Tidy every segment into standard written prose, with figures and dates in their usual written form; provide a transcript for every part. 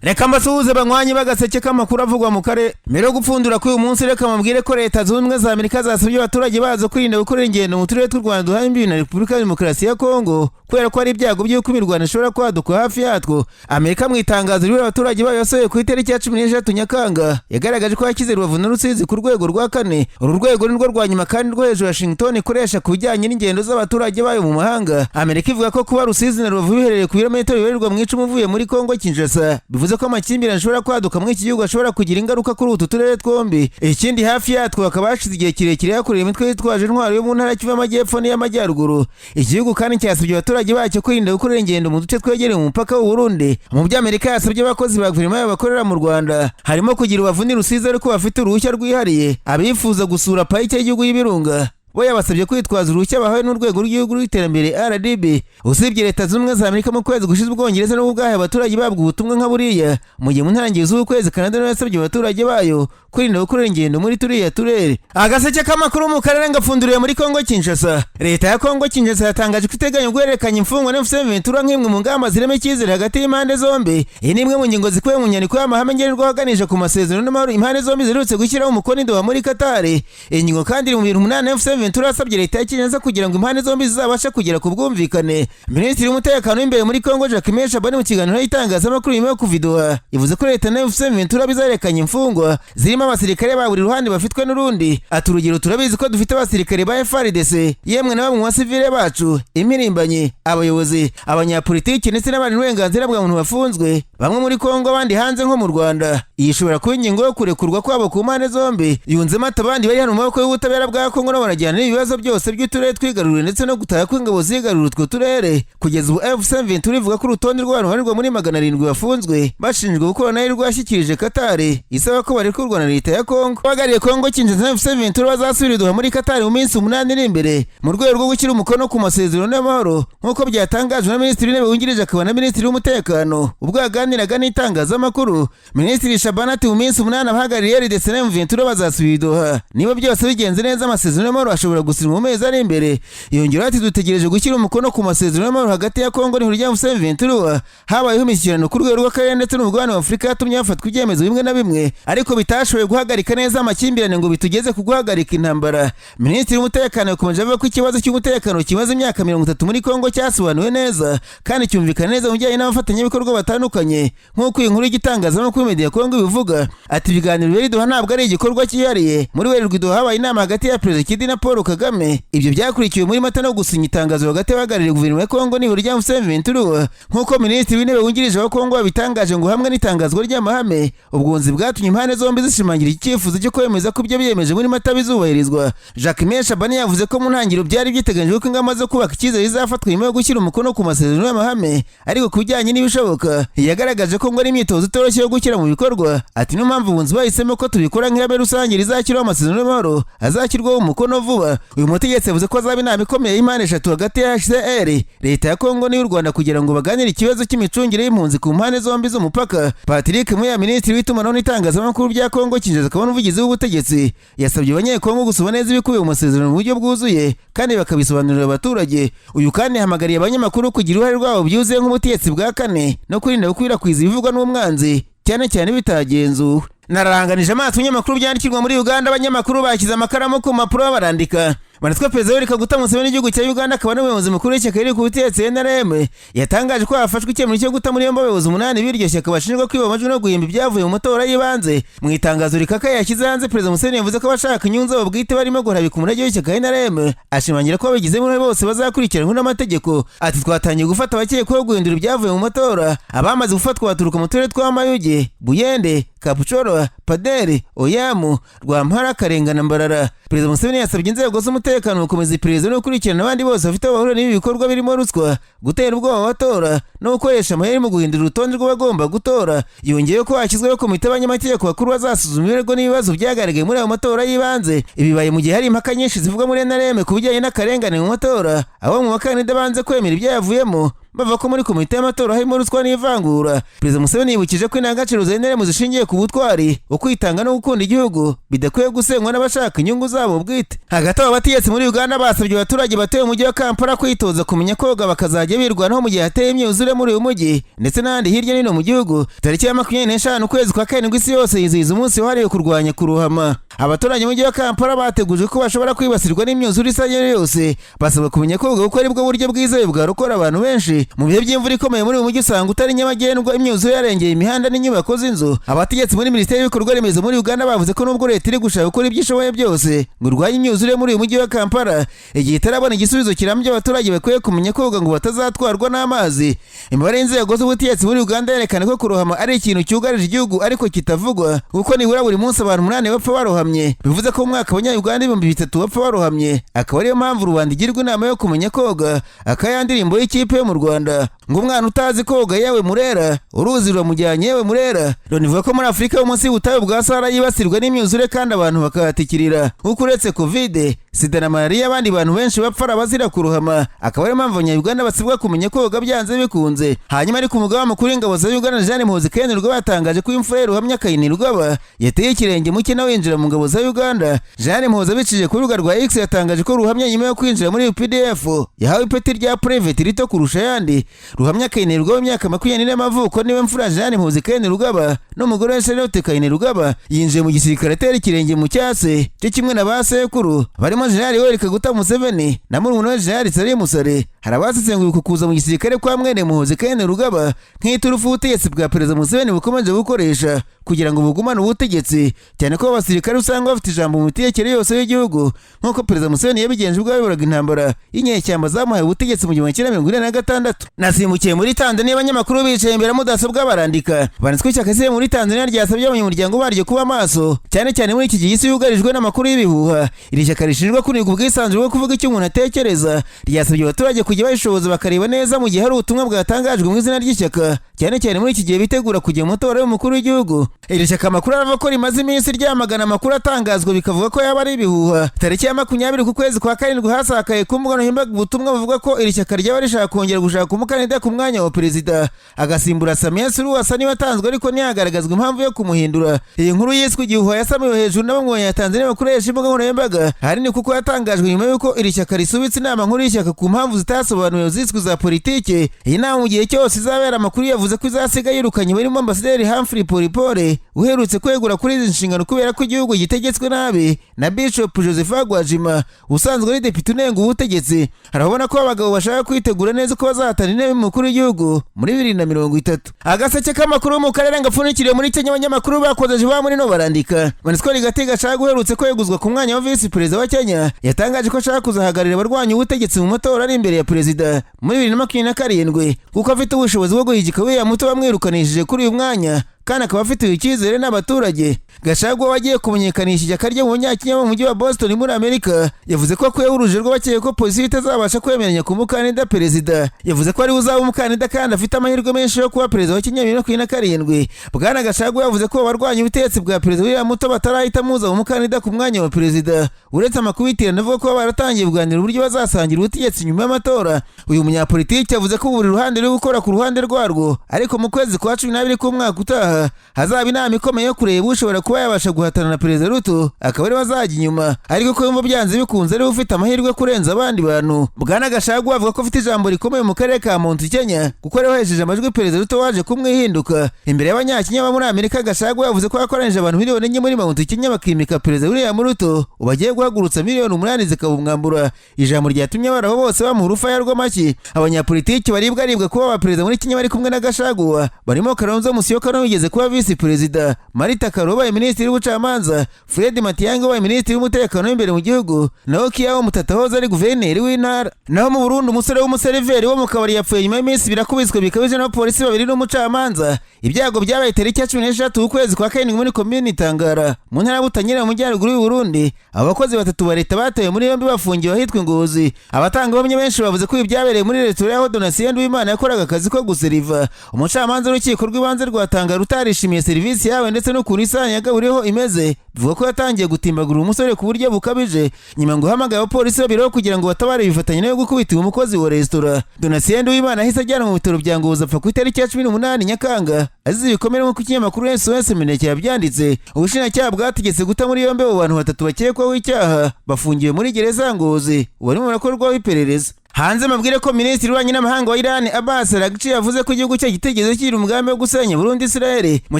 Reka mbasuhuze, banywanyi b'agaseke k'amakuru avugwa mu karere. Mbere yo gupfundura kuri uyu munsi, reka mubwire ko Leta Zunze Ubumwe za Amerika zasabye abaturage bazo kwirinda gukorera ingendo mu turere tw'u Rwanda duhana imbibi na Repubulika ya Demokarasi ya Kongo, kubera ko hari ibyago by'uko imirwano ishobora kwaduka hafi yatwo. Amerika, mu itangazo ribura abaturage bayo yasohoye ku itariki ya 13 Nyakanga, yagaragaje ko yashyize Rubavu na Rusizi ku rwego rwa kane. Uru rwego ni rwo rwa nyuma kandi rwo hejuru Washington ikoresha ku bijyanye n'ingendo z'abaturage bayo mu mahanga. Amerika ivuga ko kuba Rusizi na Rubavu biherereye ku birometero bibarirwa mu 10 uvuye muri Kongo Kinshasa, bivuze ko amakimbirane ashobora kwaduka muri iki gihugu ashobora kugira ingaruka kuri utu turere twombi. Ikindi, hafi yatwo hakaba hashize igihe kirekire hakorera imitwe yitwaje intwaro yo mu ntara Kivu y'Amajyepfo n'iy'Amajyaruguru. Igihugu kandi cyasabye abaturage bacyo kwirinda gukorera ingendo mu duce twegereye umupaka w'u Burundi. Mu byo Amerika yasabye abakozi ba guverinoma yabo bakorera mu Rwanda, harimo kugira Rubavu n'i Rusizi ariko bafite uruhushya rwihariye. Abifuza gusura Parike y'Igihugu y'Ibirunga bo yabasabye kwitwaza uruhushya bahawe n'Urwego rw'Igihugu rw'Iterambere, RDB. Usibye Leta Zunze Ubumwe za Amerika, mu kwezi gushize Ubwongereza n'ubwo bwahaye abaturage babwo ubutumwa nka buriya, mu gihe mu ntangiriro z'ukwezi Canada nayo yasabye abaturage bayo kwirinda gukorera ingendo muri turiya turere. Agaseke k'amakuru mu karere ngapfunduriye muri Kongo Kinshasa. Leta ya Kongo Kinshasa yatangaje ko iteganya guhererekanya imfungwa na AFC M23 nk'imwe mu ngamba zirema icyizere hagati y'impande zombi. Iyi ni imwe mu ngingo zikubiye mu nyandiko y'amahame ngenderwaho aganisha ku masezerano n'amahoro impande zombi ziherutse gushyiraho umukono i Doha muri Qatar. Iyi ngingo kandi iri mu bintu 8 AFC M23 yasabye leta ya Kinshasa kugira ngo impande zombi zizabashe kugera ku bwumvikane. Minisitiri w'Umutekano w'imbere muri Kongo, Jacquemain Shabani, mu kiganiro n'itangazamakuru nyuma yo kuva i Doha, yavuze ko leta na AFC M23 bizarekanya imfungwa zirimo abasirikare ba buri ruhande bafitwe n'urundi. Ati: "Urugero, turabizi ko dufite abasirikare ba FARDC, yemwe na bamwe mu basivile bacu, impirimbanyi, abayobozi, abanyapolitiki ndetse n'abandi uburenganzira bwa muntu bafunzwe, bamwe muri Kongo, abandi hanze nko mu Rwanda. Iyi ishobora kuba ingingo yo kurekurwa kwabo ku mpande zombi." Yunzemo ati: "Abandi bari hano mu maboko y'ubutabera bwa Kongo nabo barajyana n'ibibazo byose by'uturere twigaruriwe ndetse no gutaha kw'ingabo zigaruriwe utwo turere." Kugeza ubu AFC M23 ivuga ko urutonde rw'abantu babarirwa muri 700 bafunzwe bashinjwa gukora nayo rwashyikirije Qatar, isaba ko barekurwa na leta ya Kongo. Abahagarariye Kongo Kinshasa na AFC M23 bazasubira i Doha muri Qatar mu minsi 8 iri imbere mu rwego rwo gushyira umukono ku masezerano y'amahoro, nk'uko byatangajwe na Minisitiri w'Intebe wungirije akaba na Minisitiri w'Umutekano ubwo yaganiraga n'itangazamakuru. Minisitiri Shabani ati: "Mu minsi 8 abahagarariye RDC na M23 bazasubira i Doha. Niba byose bigenze neza, amasezerano y'amahoro ashobora gusinywa mu mezi ari imbere." Yongeraho ati: "Dutegereje gushyira umukono ku masezerano y'amahoro hagati ya Kongo n'ihuriro rya AFC M23. Habayeho imishyikirano ku rwego rw'akarere ndetse n'umugabane wa Afurika yatumye hafatwa ibyemezo bimwe na bimwe, ariko bitashoboye guhagarika neza amakimbirane ngo bitugeze ku guhagarika intambara." Minisitiri w'Umutekano yakomeje avuga ko ikibazo cy'umutekano kimaze imyaka 30 muri Kongo cyasobanuwe neza kandi cyumvikana neza mu bijyanye n'abafatanyabikorwa batandukanye, nk'uko iyi nkuru y'igitangazamakuru Media Kongo ibivuga. Ati: "Ibiganiro bibera i Doha ntabwo ari igikorwa cyihariye. Muri Werurwe i Doha habaye inama hagati ya Perezida Kidi na Paul Kagame. Ibyo byakurikiwe muri Mata no gusinya itangazo hagati y'abahagarariye guverinoma ya Kongo n'ihuriro rya AFC M23, nk'uko Minisitiri w'Intebe wungirije wa Kongo yabitangaje, ngo hamwe n'itangazwa ry'amahame, ubwunzi bwatumye impande zombi zishimangira icyifuzo cyo kwemeza ko ibyo biyemeje muri Mata bizubahirizwa." Jacquemain Shabani yavuze ko mu ntangiriro byari byiteganyijwe ko ingamba zo kubaka icyizere zizafatwa nyuma yo gushyira umukono ku masezerano y'amahame, ariko ku bijyanye n'ibishoboka yagaragaje ko ngo ari imyitozo itoroshye yo gushyira mu bikorwa. Ati: "Niyo mpamvu ubunzi bahisemo ko tubikora nk'ihame rusange rizashyiraho amasezerano y'amahoro azashyirwaho umukono vuba." Uyu mutegetsi yavuze ko azaba inama ikomeye y'impande eshatu hagati ya HCR, leta ya Kongo n'iy'u Rwanda kugira ngo baganire ikibazo cy'imicungire y'impunzi ku mpande zombi z'umupaka. Patrick Muyaya, Minisitiri w'Itumanaho n'Itangazamakuru bya Kongo Kinshasa akaba n'umuvugizi w'ubutegetsi, yasabye Abanyekongo gusoma neza ibikubiye mu masezerano mu buryo bwuzuye kandi bakabisobanurira abaturage. Uyu kandi yahamagariye abanyamakuru kugira uruhare rwabo byuzuye nk'ubutegetsi bwa kane no kwirinda gukwirakwiza ibivugwa n'umwanzi, cyane cyane bitagenzuwe. Nararanganije amaso ibinyamakuru byandikirwa muri Uganda. Abanyamakuru bashyize amakaramu ku mpapuro barandika. Banatwa Perezida Yoweri Kaguta Museveni w'igihugu cya Uganda akaba n'umuyobozi mukuru w'ishyaka riri ku butegetsi NRM, yatangaje ko hafashwe icyemezo cyo guta muri yombi abayobozi 8 b'iryo shyaka bashinjwa kwiba amajwi no guhimba ibyavuye mu matora y'ibanze. Mu itangazo rikakaye yashyize hanze, Perezida Museveni yavuze ko abashaka inyungu zabo bwite barimo guharabika umurage w'ishyaka NRM, ashimangira ko ababigizemo uruhare bose bazakurikiranwa n'amategeko. Ati: "Twatangiye gufata abakekwaho guhindura ibyavuye mu matora. Abamaze gufatwa baturuka mu turere twa Mayuge, Buyende, Kapchorwa, Pader, Oyamu, Rwampara, Karengana, Mbarara." Perezida Museveni yasabye inzego z'umutekano gukomeza iperereza no gukurikirana abandi bose bafite aho bahurira n'ibi bikorwa birimo ruswa, gutera ubwoba abatora no gukoresha amayeri mu guhindura urutonde rw'abagomba gutora. Yongeyeho ko hashyizweho komite y'abanyamategeko bakuru bazasuzuma ibirego n'ibibazo byagaragaye muri ayo matora y'ibanze. Ibi bibaye mu gihe hari impaka nyinshi zivugwa muri NRM ku bijyanye n'akarengane mu matora, aho mu bakandida banze kwemera ibyayavuyemo. Bavuga ko muri komite y'amatora harimo ruswa n'ivangura. Perezida Museveni yibukije ko indangagaciro za NRM zishingiye ku butwari, ukwitanga no gukunda igihugu bidakwiye gusenywa n'abashaka inyungu zabo bwite. Hagati aho, abategetsi muri Uganda basabye abaturage batuye mu mujyi wa Kampala kwitoza kumenya koga, bakazajya birwanaho mu gihe hateye imyuzure muri uyu mujyi ndetse n'ahandi hirya no hino mu gihugu. Tariki ya 25 ukwezi kwa karindwi, isi yose yizihiza umunsi wahariwe kurwanya kurohama. Abaturage mu mujyi wa Kampala bateguje ko bashobora kwibasirwa n'imyuzure isa yose, basabwa kumenya koga kuko aribwo buryo bwizewe bwarokora abantu benshi. Mu bihe by'imvura ikomeye muri uyu mujyi usanga utari nyabagendwa, imyuzure yarengeye imihanda n'inyubako z'inzu. Abategetsi muri Minisiteri y'ibikorwa remezo muri Uganda bavuze ko nubwo leta iri gushaka gukora ibyo ishoboye byose ngo irwanye imyuzure muri uyu mujyi wa Kampala, igihe itarabona igisubizo kirambye, abaturage bakwiye kumenya koga ngo batazatwarwa n'amazi. Imibare y'inzego z'ubutegetsi muri Uganda yerekana ko kurohama ari ikintu cyugarije igihugu ariko kitavugwa, kuko nibura buri munsi abantu 8 bapfa barohamye. Bivuze ko mu mwaka Abanyayuganda 3000 bapfa barohamye, akaba ariyo mpamvu rubanda igirwa inama yo kumenya koga. Akaya ndirimbo y'ikipe yo mu Rwanda ngo umwana utazi koga yewe Murera, uruzi ruramujyanye yewe Murera. Loni ivuga ko muri Afurika yo munsi y'ubutayu bwa Sahara yibasirwa n'imyuzure kandi abantu bakahatikirira, kuko uretse Covid, SIDA na malariya, abandi bantu benshi bapfa ari abazira kurohama, akaba ariyo mpamvu Abanyayuganda basabwa kumenya koga byanze bikunze. Hanyuma ariko umugaba mukuru w'ingabo za Uganda, Jean Muhoozi Kainerugaba, yatangaje ko imfura ye Ruhamya Kainerugaba yateye ikirenge mu cye nawe yinjira mu ngabo za Uganda. Jean Muhoozi abicishije ku rubuga rwa X yatangaje ko Ruhamya nyuma yo kwinjira muri UPDF yahawe ipeti rya private rito kurusha ayandi. Ruhamya Kainerugaba w'imyaka 24 y'amavuko niwe mfura Jean Muhoozi Kainerugaba n'umugore we Charlotte Kainerugaba. Yinjiye mu gisirikare atera ikirenge mu cyase cyo kimwe na ba sekuru barimo Jenerali Yoweri Kaguta Museveni na murumuna we Jenerali Salim Saleh. Hari abasesenguye uku kuza mu gisirikare kwa mwene Muhoozi Kainerugaba nk'iturufu ubutegetsi bwa Perezida Museveni bukomeje gukoresha kugira ngo bugumane ubutegetsi, cyane ko abasirikare usanga bafite ijambo mu mitegekere yose y'igihugu, nk'uko Perezida Museveni yabigenje ubwo yayoboraga intambara y'inyeshyamba zamuhaye ubutegetsi mu 1986. Nasimbukiye muri Tanzania. Abanyamakuru bicaye imbere ya mudasobwa barandika. Banditswe ishyaka se muri Tanzania ryasabye abanyamuryango baryo kuba maso, cyane cyane muri iki gihe isi yugarijwe n'amakuru y'ibihuha. Iri shyaka rishinjwa kuniga ubwisanzure bwo kuvuga icyo umuntu atekereza ryasabye abaturage kujya bashishoza bakareba neza mu gihe hari ubutumwa bwatangajwe mu izina ry'ishyaka, cyane cyane muri iki gihe bitegura kujya mu matora y'umukuru w'igihugu. Iri shyaka amakuru aravuga ko rimaze iminsi ryamagana amakuru atangazwa bikavuga ko yaba ari ibihuha. Tariki ya 20 ku kwezi kwa karindwi hasakaye ku mbuga nkoranyambaga ubutumwa buvuga ko iri shyaka ryaba rishaka kongera gushaka umukandida ku mwanya wa perezida agasimbura Samia Suluhu Hassan watanzwe, ariko ntihagaragazwa impamvu yo kumuhindura. Iyi nkuru yiswe igihuha yasamiwe hejuru na bamwe mu Banyatanzania bakoresha imbuga nkoranyambaga, ahanini kuko yatangajwe nyuma y'uko iri shyaka risubitse inama nkuru y'ishyaka ku mpamvu zitasobanuwe ziswe za politike. Iyi nama mu gihe cyose izabera, amakuru yavuze ko izasiga yirukanye barimo Ambasaderi Humphrey Polepole uherutse kwegura kuri izi nshingano kubera ko igihugu gitegetswe nabi, na Bishop Joseph Gwajima usanzwe ari depite unenga ubutegetsi. Harabona ko abagabo bashaka kwitegura neza uko bazahatana intebe y'umukuru w'igihugu muri 2030. Agaseke k'amakuru mu karere ngapfunikiriye muri Kenya. Abanyamakuru bakozeje ba muri no barandika. Monusco Rigathi Gachagua uherutse kweguzwa ku mwanya wa visi perezida wa Kenya yatangaje ko ashaka kuzahagararira abarwanya ubutegetsi mu matora ari imbere ya perezida muri 2027, kuko afite ubushobozi bwo guhigika William Ruto wamwirukanishije kuri uyu mwanya, kandi akaba afitiwe icyizere n'abaturage. Gachagua wagiye kumenyekanisha ishyaka rye mu Banyakenya mu mujyi wa Boston muri Amerika yavuze ko akuyeho urujijo rw'abakeka ko opozisiyo itazabasha kwemeranya ku mukandida perezida. Yavuze ko ariwe uzaba umukandida kandi afite amahirwe menshi yo kuba perezida wa Kenya 2027. Bwana Gachagua yavuze ko abarwanya ubutegetsi bwa Perezida William Ruto batarahita muza umukandida ku mwanya wa perezida, uretse amakubitirano avuga ko baratangiye kuganira uburyo bazasangira ubutegetsi nyuma y'amatora. Uyu munyapolitiki yavuze ko buri ruhande ruri gukora ku ruhande rwarwo, ariko mu kwezi kwa 12 k'umwaka utaha hazaba inama ikomeye yo kureba ushobora kuba yabasha guhatana na Perezida Ruto, akaba ariwe azajya inyuma, ariko ko yumva byanze bikunze ariwe ufite amahirwe kurenza abandi bantu. Bwana Gachagua avuga ko afite ijambo rikomeye mu karere ka Mount Kenya, kuko ariwe wahesheje amajwi Perezida Ruto waje kumwihinduka. Imbere y'Abanyakenya bo muri Amerika, Gachagua yavuze ko yakoranyije abantu 4 miliyoni muri Mount Kenya bakimika Perezida William Ruto, ubu agiye guhagurutsa 8 miliyoni zikabumwambura, ijambo ryatumye abaraho bose bamuha urufaya rw'amashyi. Abanyapolitiki baribwa aribwa kuba abaperezida muri Kenya bari kumwe na Gachagua barimo Kalonzo Musyoka wigeze kuba visi perezida, Martha Karua wabaye minisitiri w'ubucamanza, Fred Matiang'i wabaye minisitiri w'umutekano w'imbere mu gihugu, naho Okiya Omtatah wahoze ari guverineri w'intara. Naho mu Burundi, umusore w'umuseriveri wo mu kabari yapfuye nyuma y'iminsi 2 akubiswe bikabije n'abapolisi babiri n'umucamanza. Ibyago byabaye tariki ya 16 ukwezi kwa karindwi muri komini Tangara mu ntara ya Butanyerera mu majyaruguru y'u Burundi. Abo bakozi batatu ba leta batawe muri yombi bafungiwe ahitwa Ngozi. Abatangabuhamya benshi bavuze ko ibi byabereye muri resitora y'aho Donatien Nduwimana yakoraga akazi ko guseriva. Umucamanza w'urukiko rw'ibanze rwa Tangara atarishimiye serivisi yawe ndetse n'ukuntu isahani yagaburiweho imeze. Bivuga ko yatangiye gutimbagura umusore ku buryo bukabije. Nyuma ngo uhamagaye abapolisi babiri kugira ngo batabare, bifatanya nawe gukubita uwo mukozi wa resitora. Donatien Nduwimana ahise ajyanwa mu bitaro bya Ngozi, apfa ku itariki ya 18 Nyakanga azize ibikomere, nk'uko ikinyamakuru SOS Mineke yabyanditse. Ubushinjacyaha bwategetse guta muri yombi abo bantu batatu bakekwaho icyaha, bafungiwe muri gereza ya Ngozi, barimo barakorwaho iperereza. Hanze mabwire ko minisitiri w'ububanyi n'amahanga wa Iran, Abbas Araghchi, yavuze ko igihugu cye kitigeze kigira umugambi wo gusenya burundu Israel. Mu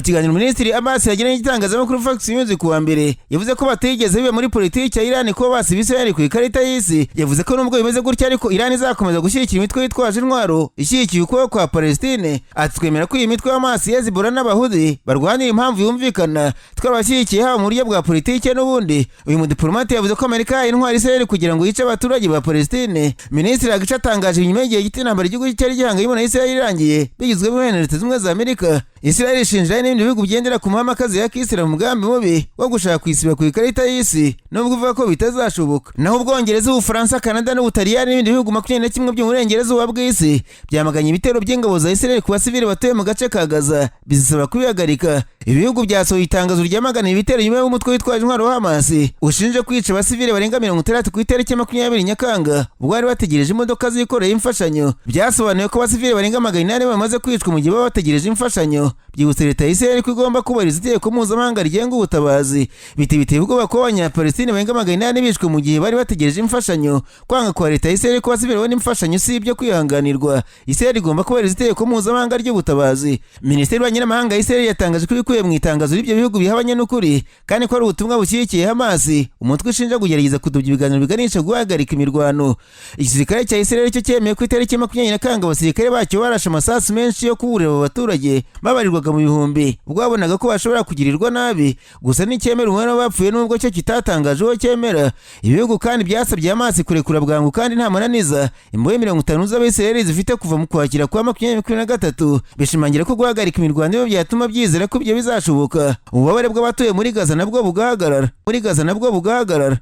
kiganiro minisitiri Abbas yagiranye n'igitangazamakuru Fox News ku wa mbere, yavuze ko batigeze biba muri politiki ya Iran kuba basiba Israel ku ikarita y'isi. Yavuze ko nubwo bimeze gutya ariko, Iran izakomeza gushyigikira imitwe yitwaje intwaro ishyigikiye ukuboko kwa Palestine. Ati: "Twemera ko iyi mitwe y'Hamas, Hezbollah n'Abahudi barwanira impamvu yumvikana, twarabashyigikiye haba mu buryo bwa politiki n'ubundi." Uyu mudiplomate yavuze ko Amerika yahaye intwaro Israel kugira ngo yice abaturage ba Palestine. Minisitiri Araghchi atangaje nyuma y'igihe gito intambara igihugu cyari gihanganyemo na Israel irangiye, bigizwemo na Leta Zunze Ubumwe za Amerika. Israel ishinja n'ibindi bihugu bigendera ku mahame akazi ya Kisilamu umugambi mubi wo gushaka kwisiba ku ikarita y'isi, nubwo ivuga ko bitazashoboka. Naho Ubwongereza, Ubufaransa, Kanada n'Ubutaliyani n'ibindi bihugu 21 byo mu burengerazuba bw'isi byamaganye ibitero by'ingabo za Israel ku basivili batuye mu gace ka Gaza, bizisaba kubihagarika. Ibi bihugu byasohoye itangazo ryamagana ibitero nyuma y'umutwe witwaje intwaro wa Hamas ushinje kwica abasivili barenga 60 ku itariki ya 20 Nyakanga, ubwo bari bategereje imodoka zikoreye imfashanyo. Byasobanuye ko abasivili barenga 800 bamaze kwicwa mu gihe baba bategereje imfashanyo. Byibutse leta ya Israel ko igomba kubahiriza itegeko mpuzamahanga rigenga ubutabazi. Biti biteye ubwoba kuba Abanyapalestine barenga 800 bishwe mu gihe bari bategereje imfashanyo. Kwanga kwa leta ya Israel ko abasivili babona imfashanyo si ibyo kwihanganirwa. Israel igomba kubahiriza itegeko mpuzamahanga ry'ubutabazi. Minisiteri y'ububanyi n'amahanga ya Israel yatangaje ko ibikubiye mu itangazo ry'ibyo bihugu bihabanye n'ukuri, kandi ko ari ubutumwa bushyigikiye Hamas, umutwe ushinja kugerageza kudubya ibiganiro biganisha guhagarika imirwano. Igisirikare cya Israel cyo cyemeye ku itariki ya 20 Nyakanga abasirikare bacyo barashe amasasu menshi yo kuburira abo baturage babarirwaga mu bihumbi, ubwo babonaga ko bashobora kugirirwa nabi. Gusa nticyemera umubare w'abapfuye, nubwo cyo kitatangaje uwo cyemera. Ibihugu kandi byasabye Hamas kurekura bwangu kandi nta mananiza imbohe 50 z'Abisirayeli zifite kuva mu Kwakira kwa 2023, bishimangira ko guhagarika imirwano byatuma byizera ko ibyo bizashoboka, ububabare bw'abatuye muri Gaza nabwo bugahagarara, muri Gaza nabwo bugahagarara.